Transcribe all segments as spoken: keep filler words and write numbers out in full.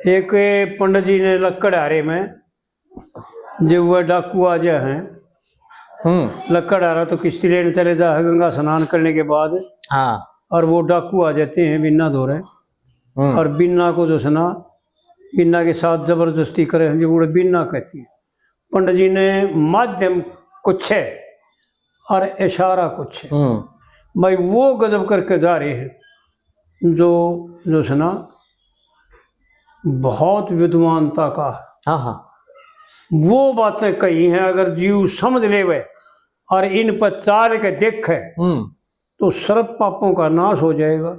एक पंडित जी ने लक्कड़हारे में, जब वह डाकू आ जाए हैं, हम्म। लक्कड़हारा तो किश्ती लेने चले जा है गंगा स्नान करने के बाद। हाँ। और वो डाकू आ जाते हैं बिन्ना धोरे। हम्म। और बिन्ना को जो है ना, बिन्ना के साथ जबरदस्ती करे हैं, जो उड़े बिन्ना कहती है। पंडित जी ने माध्यम कुछ है और इशारा कुछ है। हम्म। भाई, वो गजब करके जा रहे हैं जो, जो है ना, बहुत विद्वानता का है। हाँ, हाँ। वो बातें कही हैं, अगर जीव समझ लेवे और इन पर चाल के देखे, हम्म। तो सर्व पापों का नाश हो जाएगा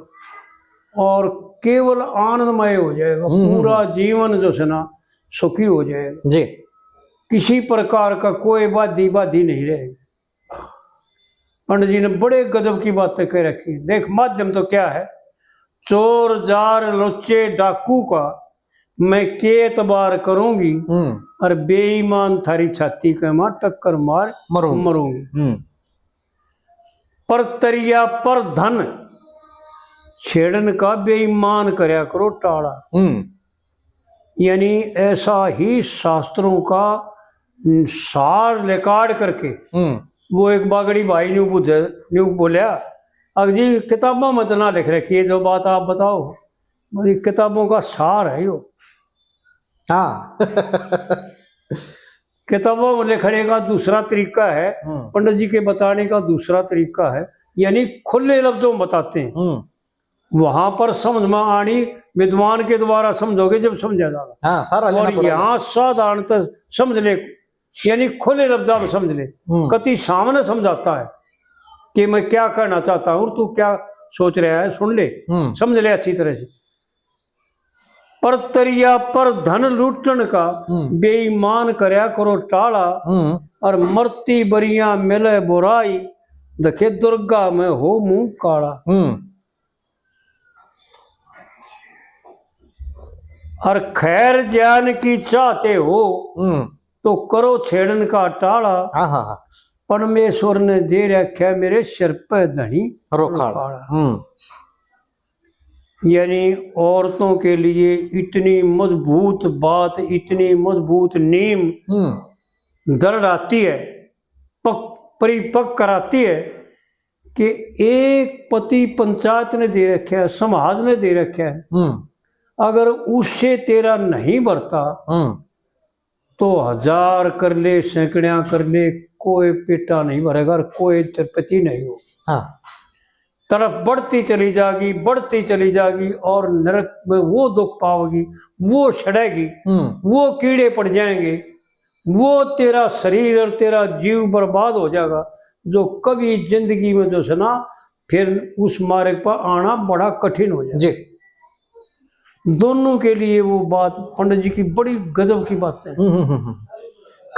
और केवल आनंदमय हो जाएगा। हम्म, हम्म, पूरा हम्म। जीवन जो है ना, सुखी हो जाएगा जी। किसी प्रकार का कोई बाधी, बाधी नहीं रहेगी। पंडित जी ने बड़े गजब की बातें कह रखी। देख, माध्यम तो क्या है, चोर जार लुच्चे डाकू का मैं के एतबार करूंगी, हम्म। और बेईमान थारी छाती के मां टक्कर मार मरूंगी। मरूंगी। हम्म। पर तरिया पर धन छेड़न का बेईमान करया करो टाला। हम्म। यानी ऐसा ही शास्त्रों का सार रिकॉर्ड करके हम्म। वो एक बागड़ी भाई न्यू बुझे, न्यू बोलिया, "अग जी, किताबों में तो ना लिख रखी है जो बात आप बताओ, ये किताबों का सार है यो।" हाँ। किताबों में लिखने का दूसरा तरीका है, हम्म। पंडित जी के बताने का दूसरा तरीका है, यानी खुले लफ्जों में बताते हैं। हम्म। वहां पर समझ में आनी, विद्वान के द्वारा समझोगे जब समझा जाएगा। हाँ, सारा लेना और पड़ेगा। यहाँ साधारणतः समझ ले, यानी खुले लफ्जा में समझ ले। हम्म। कति सामने समझाता है कि मैं क्या कहना चाहता हूँ, तू क्या सोच रहा है, सुन ले, हम्म। समझ ले अच्छी तरह से। पर तरिया पर धन लूटन का हम्म। बेईमान करया करो टाला, हम्म। और मरती बरिया मिले बुराई, देखे दुर्गा में हो मुंह काला। हम्म। और खैर ज्ञान की चाहते हो हम्म। तो करो छेड़न का टाला। हाँ, हाँ, हाँ। परमेश्वर ने दे रखा मेरे सिर पे धनी रुखाला। रुखाला। हम्म। यानी औरतों के लिए इतनी मजबूत बात, इतनी मजबूत नीम हम्म। दृढ़ आती है, पक-, परिपक्व कराती है कि एक पति पंचायत ने दे रखा है, समाज ने दे रखा है, हम्म। अगर उससे तेरा नहीं भरता, हम्म। तो हजार कर ले, सैकड़ियां कर ले, कोई पेटा नहीं भरेगा और कोई तृप्ति नहीं होगी। हाँ। तड़प बढ़ती चली जाएगी, बढ़ती चली जाएगी और नरक में वो दुख पाओगी, वो सड़ेगी, हम्म। वो कीड़े पड़ जाएंगे, वो तेरा शरीर और तेरा जीव बर्बाद हो जाएगा, जो कभी जिंदगी में जो है ना, फिर उस मार्ग पर आना बड़ा कठिन हो जाएगा। जी। दोनों के लिए वो बात पंडित जी की बड़ी गजब की बात है। हम्म, हम्म, हम्म, हम्म।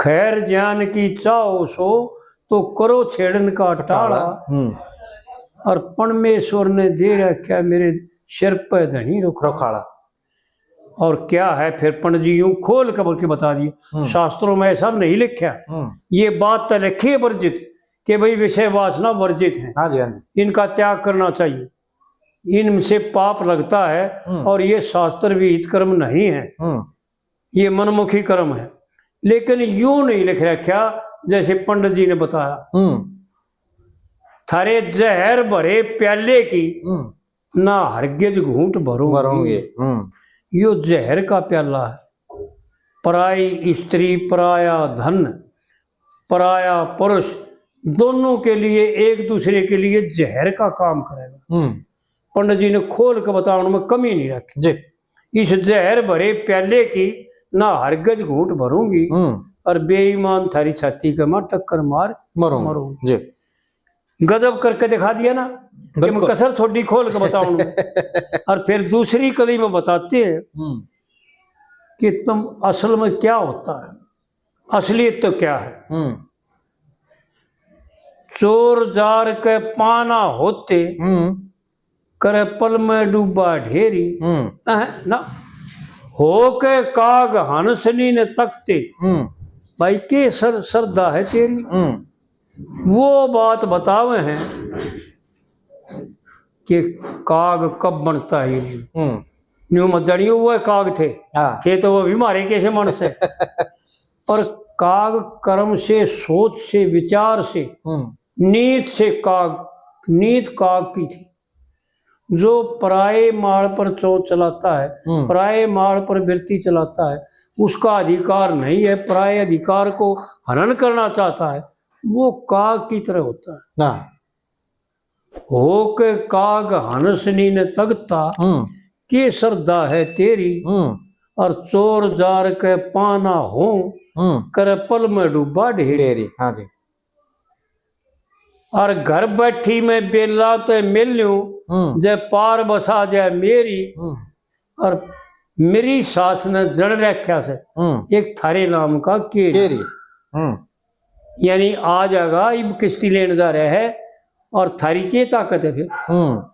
खैर ज्ञान की चाहो सो, तो करो छेड़न का टाला। टाला, हम्म। और परमेश्वर ने दे रखा मेरे सिर पे धनी रुखाला। रुखाला। और क्या है फिर, पंडित जी यूं खोल कर के बता दिए, हम्म। शास्त्रों में ऐसा नहीं लिखा। हम्म। ये बात तो लिखी है वर्जित, कि भाई विषय वासना वर्जित है, हाँ जी, हाँ जी। इनका त्याग करना चाहिए, इनसे पाप लगता है हम्म। और ये शास्त्र विहित कर्म नहीं है, हम्म। ये मनमुखी कर्म है। लेकिन यूं नहीं लिख रखा जैसे पंडित जी ने बताया। हम्म। थारे जहर भरे प्याले की हम्म। ना हरगिज घूंट भरूंगी। भरूंगी, हम्म। यो जहर का प्याला है। पराई स्त्री, पराया धन, पराया पुरुष, दोनों के लिए, एक दूसरे के लिए जहर का काम करेगा। हम्म। पंडित जी ने खोल के बताने में कमी नहीं रखी। जी। इस जहर भरे प्याले की ना हरगिज घूंट भरूंगी हम्म। और बेईमान थारी छाती के मां टक्कर मार मरूंगी। मरूंगी। जी। गजब करके दिखा दिया ना कि मैं बिल्कुल। कसर थोड़ी खोल के बताऊं। और फिर दूसरी कली में बताते हैं हम्म। कि तुम असल में क्या होता है, असलियत तो क्या है। हम्म। चोर जार के पाना होते, हम्म। करे पल में डूबा ढेरी। हम्म। अह, ना, होके काग हंसनी ने तकते। हम्म। भाई, के सर-, श्रद्धा है तेरी? हम्म। वो बात बतावे हैं कि काग कब बनता ही नहीं। हम्म। न्यू मत जानियो वो काग थे। हाँ। थे तो वो भी मारे कैसे मन से। पर काग कर्म से, सोच से, विचार से, हम्म। नीत से काग, नीत काग की थी। जो पराए माल पर चो चलाता है, हम्म। पराए माल पर बिरती चलाता है, उसका अधिकार नहीं है, पराए अधिकार को हनन करना चाहता है, वो काग की तरह होता है। हाँ। होके काग हंस नीन तगता, हम्म। के श्रद्धा है तेरी, हम्म। और चोर जार के पाना हो, हम्म। करे पल में डूबा ढेरी। ढेरी, हाँ जी। और घर बैठी मैं बेला ते मेल्यूं, हम्म। जै पार बसा जाए मेरी, हम्म। और मेरी सास ने जण रख्या से हम्म। एक थारे नाम का केरी। केरी। हम्म। यानी आ जाएगा, इब किस्ती लेन जा रहा है, और थारी के ताकत है फिर? हम्म।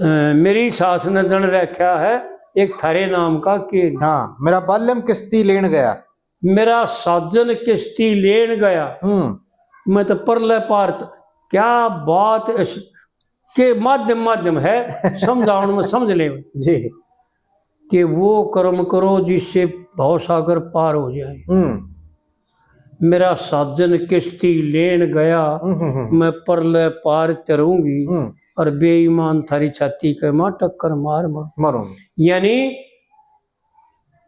अ, मेरी सास ने जण रख्या है एक थारे नाम का केरी। हाँ, मेरा बालम किस्ती लेन गया। मेरा साजन किस्ती लेन गया। हम्म। मैं तो परले पार त-, क्या बात इस के माध्यम, माध्यम है, समझावन में समझ ले जी। कि वो कर्म करो जिससे भवसागर पार हो जाए। हम्म। मेरा साजन किस्ती लेन गया, हम्म, हम्म, हम्म। मैं परले पार तरूंगी, हम्म। और बेईमान थारी छाती के मां टक्कर मार मरूं। मरूंगी। यानी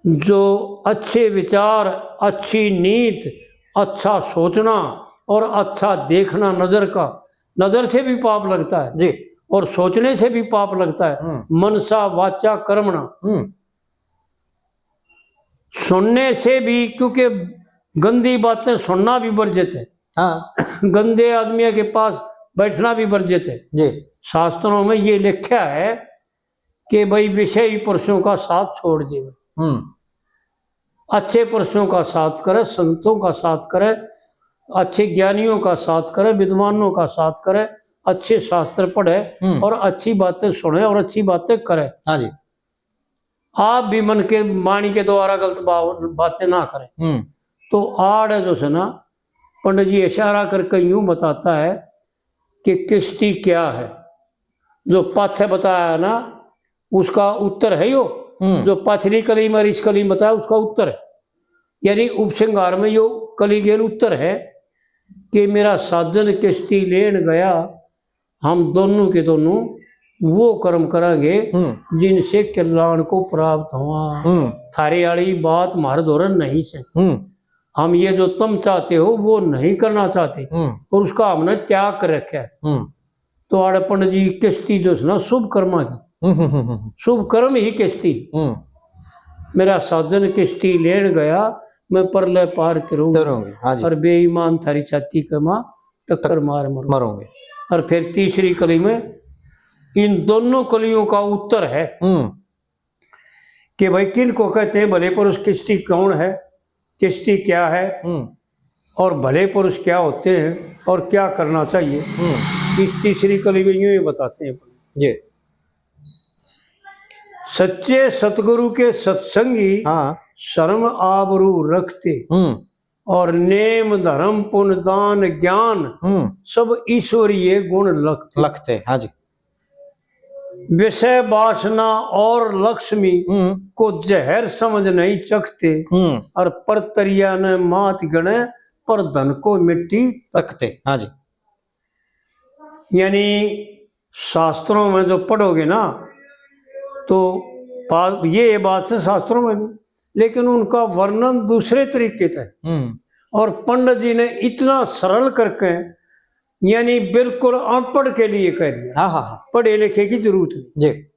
जो अच्छे विचार, अच्छी नीत, अच्छा सोचना और अच्छा देखना, नजर का, नजर से भी पाप लगता है जी। और सोचने से भी पाप लगता है। हम्म। मनसा वाचा कर्मणा। हम्म। सुनने से भी, क्योंकि गंदी बातें सुनना भी वर्जित है। हाँ। गंदे आदमियों के पास बैठना भी वर्जित है। जी। शास्त्रों में ये लिखा है कि भाई विषयी पुरुषों का साथ छोड़ देवे। हम्म। अच्छे पुरुषों का साथ करे, संतों का साथ करे, अच्छे ज्ञानियों का साथ करे, विद्वानों का साथ करे, अच्छे शास्त्र पढ़े हम्म। और अच्छी बातें सुने और अच्छी बातें करे। हाँ जी। आप भी मन के वाणी के द्वारा गलत भाव, बातें ना करें। हम्म। तो आड़ है जो से ना, पंडित जी इशारा करके यूं बताता है कि किस्ती क्या है। जो पाछे बताया है ना, उसका उत्तर है यो। हम्म। जो पाछली कली में और इस कली में बताया, उसका उत्तर है। यानी उपसंहार में यो कली गेल उत्तर है कि मेरा साजन किस्ती लेन गया, हम दोनों के दोनों वो कर्म करांगे हम्म। जिनसे कल्याण को प्राप्त हुआ। हम्म। थारे वाली बात म्हारे धोरे नहीं से। हम्म। हम ये जो तुम चाहते हो वो नहीं करना चाहते हम्म। और उसका हमने त्याग कर रखा है। हम्म। तो आड़े पंडित जी किस्ती जो है ना शुभ कर्मा की, हम्म, हम्म, हम्म, हम्म। शुभ कर्म ही किस्ती। हम्म। मेरा साजन किस्ती लेन गया, मैं परले पार तरूंगी। तरूंगी, हाँ जी। और बेईमान थारी छाती के मां टक्कर मार मरूं। मरूंगी। और फिर तीसरी कली में इन दोनों कलियों का उत्तर है हम्म। कि भाई किन को कहते हैं भले पुरुष, किस्ती कौन है, किस्ती क्या है हम्म। और भले पुरुष क्या होते हैं और क्या करना चाहिए। हम्म। इस तीसरी कली में यूं ही बताते हैं। जी। सच्चे सतगुरु के सत्संगी हाँ। शर्म आबरू रखते हम्म। और नेम धर्म पुण्य दान ज्ञान हम्म। सब ईश्वरीय गुण लखते। लखते, हाँ जी। विषय वासना और लक्ष्मी हम्म। को जहर समझ नहीं चखते हम्म। और परतरिया ने मात गणे पर धन को मिट्टी तकते। हाँ जी। यानी शास्त्रों में जो पढ़ोगे ना, तो बात, ये, ये बात से शास्त्रों में भी, लेकिन उनका वर्णन दूसरे तरीके से। हम्म। और पंडित जी ने इतना सरल करके, यानी बिल्कुल अनपढ़ के लिए कह दिया। हाँ, हाँ, हाँ। पढ़े लिखे की जरूरत नहीं। जी।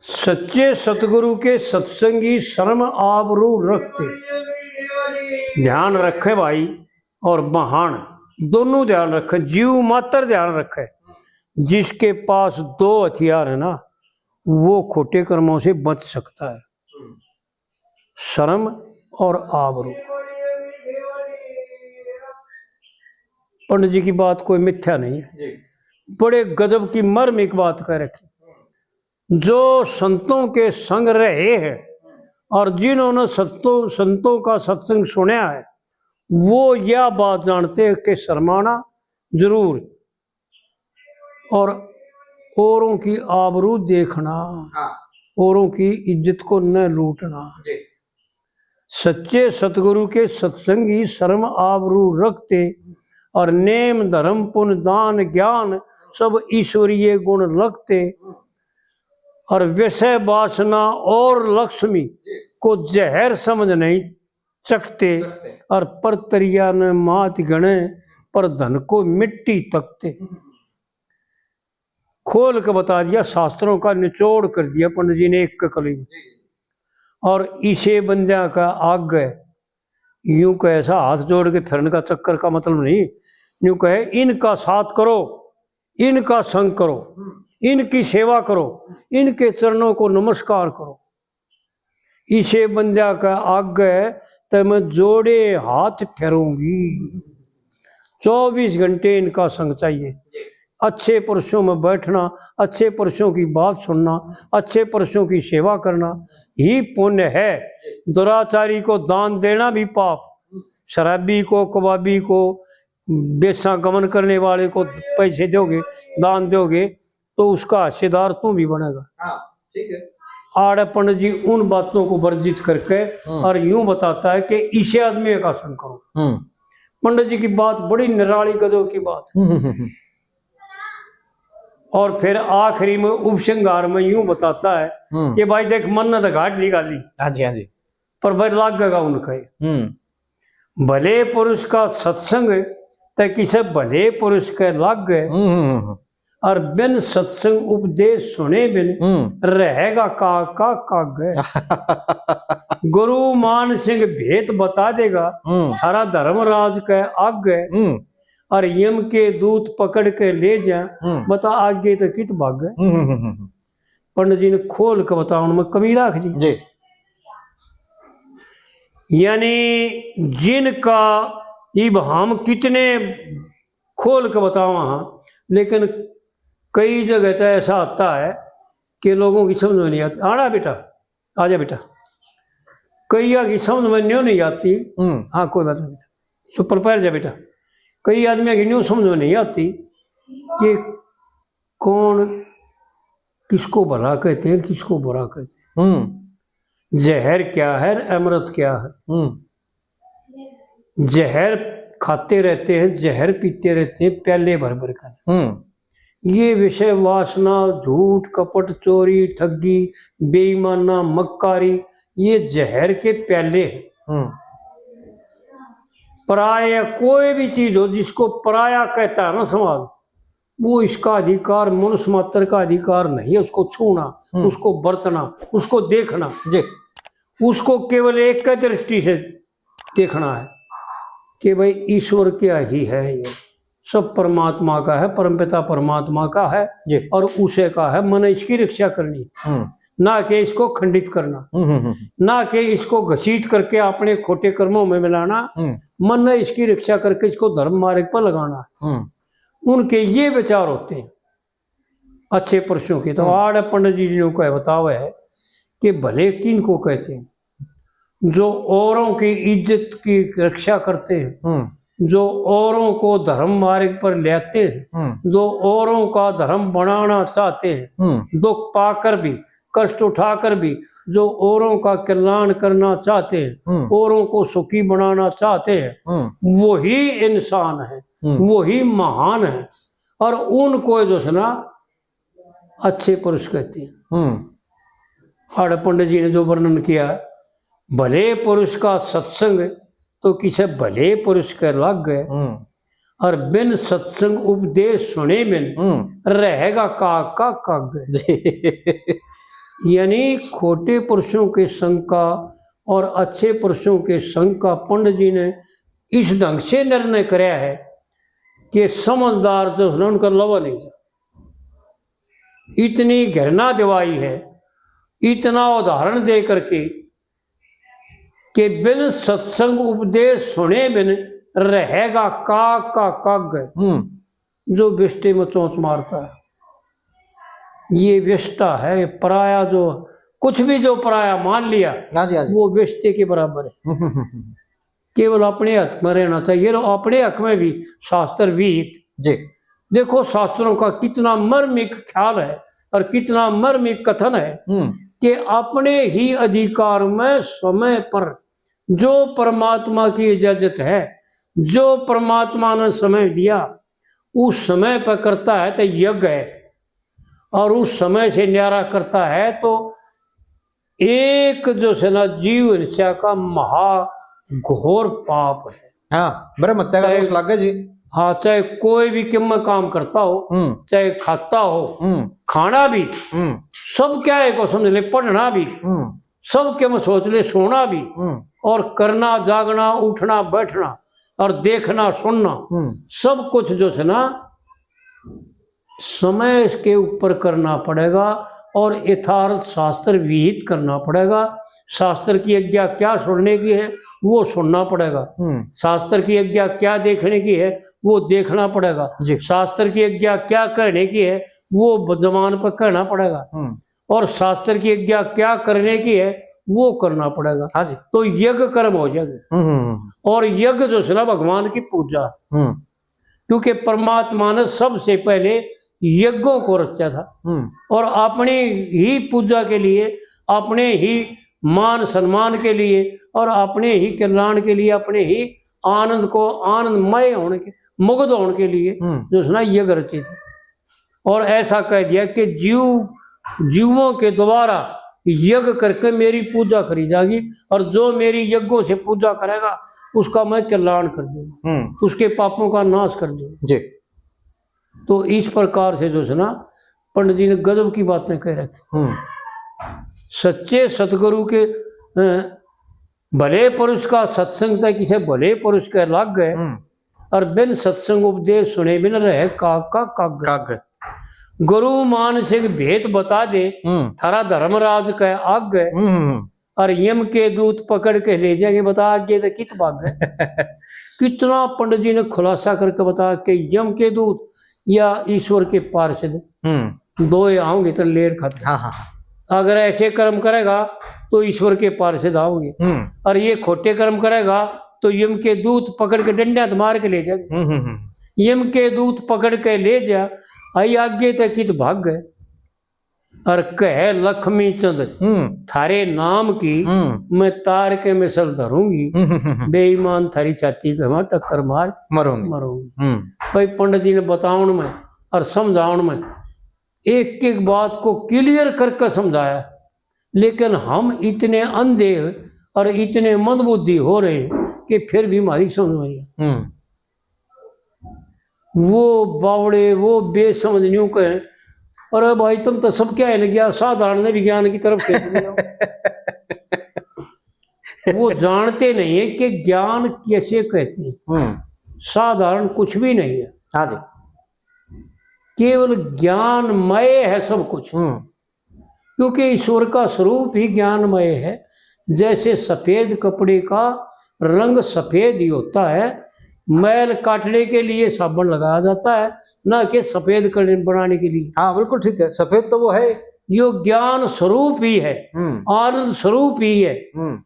सच्चे सतगुरु के सत्संगी शर्म आबरू रखते। ध्यान रखे भाई, और महान दोनों ध्यान रखे, जीव मात्र ध्यान रखे, जिसके पास दो हथियार है ना, वो खोटे कर्मों से बच सकता है, शर्म और आबरू। पंडित जी की बात कोई मिथ्या नहीं है, जी। बड़े गजब की मार्मिक बात कह रखी। जो संतों के संग रहे हैं और जिन्होंने सत्तों, संतों का सत्संग सुना है, वो यह बात जानते हैं कि शर्माना जरूर। और औरों की आबरू देखना, हाँ। औरों की इज्जत को न लूटना। जी। सच्चे सतगुरु के सत्संगी शर्म आबरू रखते, और नेम धर्म पुण्य दान ज्ञान सब ईश्वरीय गुण लगते, और विषय वासना और लक्ष्मी को जहर समझ नहीं चखते, चखते। और परतरिया ने मात गणे, पर धन को मिट्टी तकते। खोल के बता दिया, शास्त्रों का निचोड़ कर दिया पंडित जी ने एक कली में। और इसे बंद्या का आगे यूं कहे, ऐसा हाथ जोड़ के फिरने का चक्कर का मतलब नहीं, यूं कहे, इनका साथ करो, इनका संग करो, इनकी सेवा करो, इनके चरणों को नमस्कार करो। इसे बंद्या के आगे ते मैं जोड़े हाथ फेरूंगी। चौबीस घंटे इनका संग चाहिए। अच्छे पुरुषों में बैठना, अच्छे पुरुषों की बात सुनना, अच्छे पुरुषों की सेवा करना ही पुण्य है। दुराचारी को दान देना भी पाप। शराबी को, कबाबी को, बेसा गमन करने वाले को पैसे दोगे, दान दोगे, तो उसका हिस्सेदार तू भी बनेगा। हाँ, ठीक है। आड़े पंडित जी उन बातों को वर्जित करके हम्म। और यूं बताता है कि इसे आदमी का संग करो। हम्म। पंडित जी की बात बड़ी निराली गजब की बात है। हम्म, हम्म, हम्म। और फिर आखिरी में उपसंहार में यूं बताता है हम्म। कि भाई देख, मन ने तो घाट निकाली, हाँ जी, हाँ जी। पर भाई लागेगा उनका ही। हम्म। भले पुरुष का सत्संग ते किसे भले पुरुष के लागे, हम्म, हम्म, हम्म। और बिन सत्संग उपदेश सुने बिन हम्म। रहेगा काग का काग। गुरु मान सिंह भेद बता देगा हम्म। थारा धर्मराज के आगे, हम्म। और यम के दूत पकड़ के ले जा, हम्म। बता आगे तो कित भागे। हम्म, हम्म, हम्म, हम्म। पंडित जी ने खोल के बतावन में कमी राख दी। जी। यानी जिनका इब हम कितने खोल के बतावा हाँ, लेकिन कई जगह तो ऐसा आता है कि लोगों की समझ में नहीं आती। आना बेटा, आ जा बेटा। कईया की समझ में न्यू नहीं आती। हम्म। हाँ, कोई बात नहीं, चुप्पल पहर जा बेटा। कई आदमी की न्यू समझ में नहीं आती कि कौन किसको भला कहते हैं, किसको बुरा कहते हैं। हम्म। जहर क्या है, अमृत क्या है। हम्म। जहर खाते रहते हैं, जहर पीते रहते हैं, प्याले भर भर कर। हम्म। ये विषय वासना, झूठ, कपट, चोरी, ठगी, बेईमाना, मक्कारी, ये जहर के प्याले हैं। हम्म। पराया कोई भी चीज हो, जिसको पराया कहता है ना समाज, वो इसका अधिकार, मनुष्य मात्र का अधिकार नहीं है उसको छूना, हम्म। उसको बरतना, उसको देखना। जी। उसको केवल एक ही दृष्टि से देखना है कि भाई ईश्वर क्या ही है, ये सब परमात्मा का है, परमपिता परमात्मा का है जी। और उसे का है, मैंने इसकी रक्षा करनी, हम्म। ना कि इसको खंडित करना, हम्म, हम्म, हम्म। ना कि इसको घसीट करके अपने खोटे कर्मों में मिलाना, हम्म। मैंने इसकी रक्षा करके इसको धर्म मार्ग पर लगाना। हम्म। उनके ये विचार होते हैं अच्छे पुरुषों के। तो हम्म। आड़े पंडित जी ने कह बतावे है कि भले किन को कहते हैं, जो औरों की इज्जत की रक्षा करते हैं, हम्म। जो औरों को धर्म मार्ग पर ले आते हैं, हम्म। जो औरों का धर्म बनाना चाहते हैं, हम्म। दुख पाकर भी, कष्ट उठाकर भी, जो औरों का कल्याण करना चाहते हैं, हम्म। औरों को सुखी बनाना चाहते हैं, हम्म। वही इंसान है, हम्म। वही महान है। और उनको जो है ना, अच्छे पुरुष कहते हैं। हम्म। आड़े पंडित जी ने जो वर्णन किया, भले पुरुष का सत्संग तो किसे भले पुरुष के लागे, हम्म। और बिन सत्संग उपदेश सुने बिन हम्म। रहेगा काग का काग। यानी खोटे पुरुषों के संग का और अच्छे पुरुषों के संग का पंडित जी ने इस ढंग से निर्णय करया है कि समझदार जो है ना, उनका लवा नहीं। इतनी घृणा दिवाई है, इतना उदाहरण दे करके कि बिन सत्संग उपदेश सुने बिन रहेगा काग का काग। हम्म। जो विष्टे में चोंच मारता है, ये विष्टा है, पराया, जो कुछ भी जो पराया मान लिया, हाँ जी, हाँ जी। वो विष्टे के बराबर है। हम्म, हम्म, हम्म। केवल अपने हक में रहना चाहिए, और अपने हक में भी शास्त्र विहित जी। देखो, शास्त्रों का कितना मर्मिक ख्याल है और कितना मर्मिक कथन है हम्म। कि अपने ही अधिकार में समय पर जो परमात्मा की इजाजत है, जो परमात्मा ने समय दिया, उस समय पर करता है तो यज्ञ है, और उस समय से न्यारा करता है तो एक जो है ना, जीव हिंसा का महा घोर पाप है। हाँ, ब्रह्म हत्या का चाहे दोष लागे जी। हाँ, चाहे कोई भी किम में काम करता हो, हम्म। चाहे खाता हो, हम्म। खाना भी, हम्म। सब क्या है को समझ ले, पढ़ना भी, हम्म। सब के में सोच ले, सोना भी, हम्म। और करना, जागना, उठना, बैठना, और देखना, सुनना, हम्म। सब कुछ जो है ना, समय के ऊपर करना पड़ेगा और यथार्थ शास्त्र विहित करना पड़ेगा। शास्त्र की आज्ञा क्या सुनने की है, वो सुनना पड़ेगा। हम्म। शास्त्र की आज्ञा क्या देखने की है, वो देखना पड़ेगा। जी। शास्त्र की आज्ञा क्या कहने की है, वो ब-, जबान पर कहना पड़ेगा। हम्म। और शास्त्र की आज्ञा क्या करने की है, वो करना पड़ेगा। हाँ जी। तो यज्ञ कर्म हो जाएगा। हम्म, हम्म, हम्म। और यज्ञ जो है ना, भगवान की पूजा। हम्म। क्योंकि परमात्मा ने सबसे पहले यज्ञों को रचा था हम्म। और अपनी ही पूजा के लिए, अपने ही मान सम्मान के लिए और अपने ही कल्याण के लिए, अपने ही आनंद को, आनंदमय होने के, मुग्ध होने के लिए हम्म। जो है ना, यज्ञ रचे थे। और ऐसा कह दिया कि जीव, जीवों के द्वारा यज्ञ करके मेरी पूजा करी जाएगी, और जो मेरी यज्ञों से पूजा करेगा, उसका मैं कल्याण कर दूंगा, हम्म। उसके पापों का नाश कर दूंगा। जी। तो इस प्रकार से जो है ना, पंडित जी ने गजब की बातें कह रखी। हम्म। सच्चे सतगुरु के, अ, भले पुरुष का सत्संग तै किसे भले पुरुष के लाग गए, हम्म। और बिन सत्संग उपदेश सुने बिन रहे काग का काग। काग। गुरु मान सिंह भेद बता दे, हम्म। थारा धर्मराज के आग गए। हम्म, हम्म, हम्म। और यम के दूत पकड़ के ले जाएंगे, बता आगे तो कित भाग गए। कितना पंडित जी ने खुलासा करके बताया कि यम के दूत या ईश्वर के पार्षद, हम्म। दो ही आओगे तो लेर खाते। हाँ, हाँ, हाँ। अगर ऐसे कर्म करेगा तो ईश्वर के पार्षद आओगे, हम्म। और ये खोटे कर्म करेगा तो यम के दूत पकड़ के डंडियां से मार के ले जाएंगे। हम्म, हम्म, हम्म। यम के दूत पकड़ के ले जा, आई आगे तक कित भाग गए। और कहे लक्ष्मी चंद, हम्म। थारे नाम की हम्म। मैं तार के मिसल धरूंगी, हम्म, हम्म, हम्म। बेईमान थारी छाती के वहां टक्कर मार मरूंगी। मरूंगी। हम्म। भाई, पंडित जी ने बतावन में और समझावन में एक एक बात को clear करके समझाया, लेकिन हम इतने अंधे और इतने मंदबुद्धि हो रहे हैं कि फिर भी हमारी समझ में नहीं आती। हम्म। वो बावड़े, वो बेसमझ न्यू कहे, "अरे भाई, तुम तो सब क्या है ना, ज्ञान, साधारण ने भी ज्ञान की तरफ से।" वो जानते नहीं है कि ज्ञान कैसे कहते हैं। हम्म। साधारण कुछ भी नहीं है। हाँ जी। केवल ज्ञानमय है सब कुछ। हम्म। क्योंकि ईश्वर का स्वरूप ही ज्ञानमय है। जैसे सफेद कपड़े का रंग सफेद ही होता है, मैल काटने के लिए साबुन लगाया जाता है, ना कि सफेद करने, बनाने के लिए। हाँ, बिल्कुल ठीक है, सफेद तो वो है। यो ज्ञान स्वरूप ही है, हम्म। आनंद स्वरूप ही है। हम्म।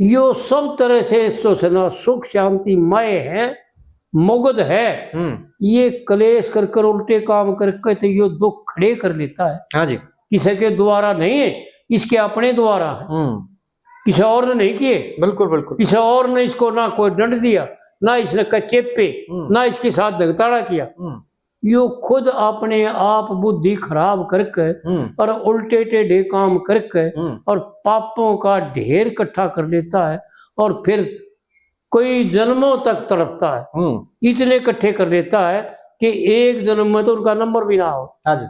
यो सब तरह से जो है ना, सुख शांति मय है, मुग्ध है। हम्म। ये कलेश कर कर, उल्टे काम करके तो यो दुख खड़े कर लेता है। हाँ जी। किसी के द्वारा नहीं है, इसके अपने द्वारा है। हम्म। किसी और ने नहीं किए। बिल्कुल, बिल्कुल। किसी और ने इसको ना कोई दंड दिया, ना इसने कच्चे पे, हम्म। ना इसके साथ धगताड़ा किया। हम्म। यो खुद अपने आप बुद्धि खराब करके हम्म। और उल्टे टेढ़े काम करके हम्म। और पापों का ढेर इकट्ठा कर लेता है और फिर कई जन्मों तक तड़पता है। हम्म। इतने इकट्ठे कर लेता है कि एक जन्म में तो उनका नंबर भी ना हो। हाँ जी।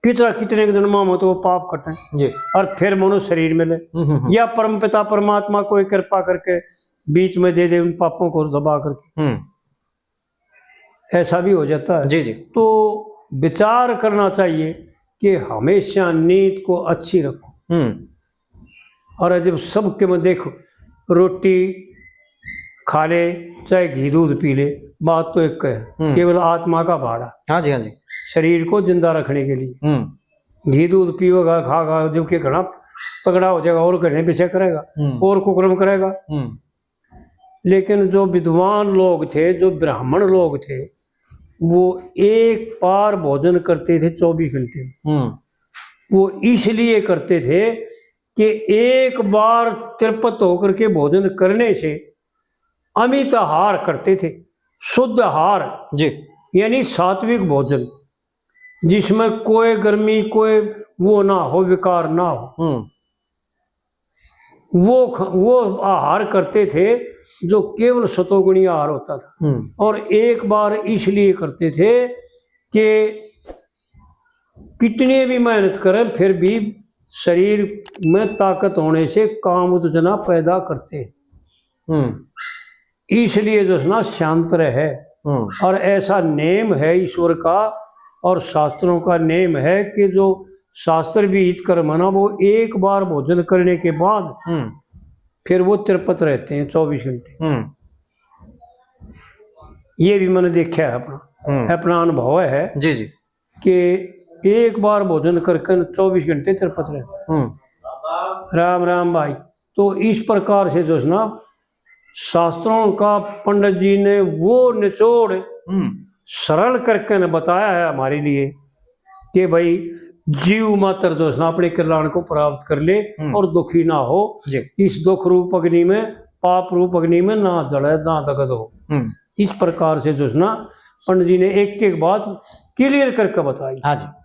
कितना, कितने के जन्मों में तो वो पाप कटे जी। और फिर मनुष्य शरीर मिले। हम्म, हम्म, हम्म। या परमपिता परमात्मा कोई कृपा करके बीच में दे दे उन पापों को दबा करके। हम्म। ऐसा भी हो जाता है। जी, जी। तो विचार करना चाहिए कि हमेशा नीत को अच्छी रखो। हम्म। और जब सबके में देखो, रोटी खा ले, चाहे घी दूध पी ले, बात तो एक है, हम्म। केवल आत्मा का भाड़ा। हाँ जी, हाँ जी। शरीर को जिंदा रखने के लिए। हम्म। घी दूध पीवेगा, खागा, जबकि घना तगड़ा हो जाएगा और घने विषय करेगा, हम्म। और कुकर्म करेगा। हम्म। लेकिन जो विद्वान लोग थे, जो ब्राह्मण लोग थे, वो एक बार भोजन करते थे चौबीस घंटे में। हम्म। वो इसलिए करते थे कि एक बार तृप्त होकर के भोजन करने से अमित आहार करते थे, शुद्ध आहार, जी। यानी सात्विक भोजन, जिसमें कोई गर्मी, कोई वो ना हो, विकार ना हो। हम्म। वो ख-, वो आहार करते थे जो केवल सतोगुणी आहार होता था। हम्म। और एक बार इसलिए करते थे कि कितनी भी मेहनत करें, फिर भी शरीर में ताकत होने से काम उत्तेजना पैदा करते हैं। हम्म। इसलिए जो है ना, शांत रहे। हम्म। और ऐसा नेम है ईश्वर का और शास्त्रों का नेम है कि जो शास्त्र विहित कर्म है ना, वो एक बार भोजन करने के बाद हम्म। फिर वो तृप्त रहते हैं चौबीस घंटे। हम्म। ये भी मैंने देखा है अपना, हम्म। अपना अनुभव है जी, जी। कि एक बार भोजन करके चौबीस घंटे तृप्त रहते हैं। हम्म। राम राम भाई। तो इस प्रकार से जो है ना, शास्त्रों का पंडित जी ने वो निचोड़ हम्म। सरल करके ने बताया है हमारे लिए कि भाई, जीव मात्र जो है ना, अपने कल्याण को प्राप्त कर ले हम्म। और दुखी ना हो। जी। इस दुख रूप अग्नि में, पाप रूप अग्नि में ना जले, ना दग्ध हो। हम्म। इस प्रकार से जो है ना, पंडित जी ने एक एक बात क्लियर करके बताई। हाँ जी।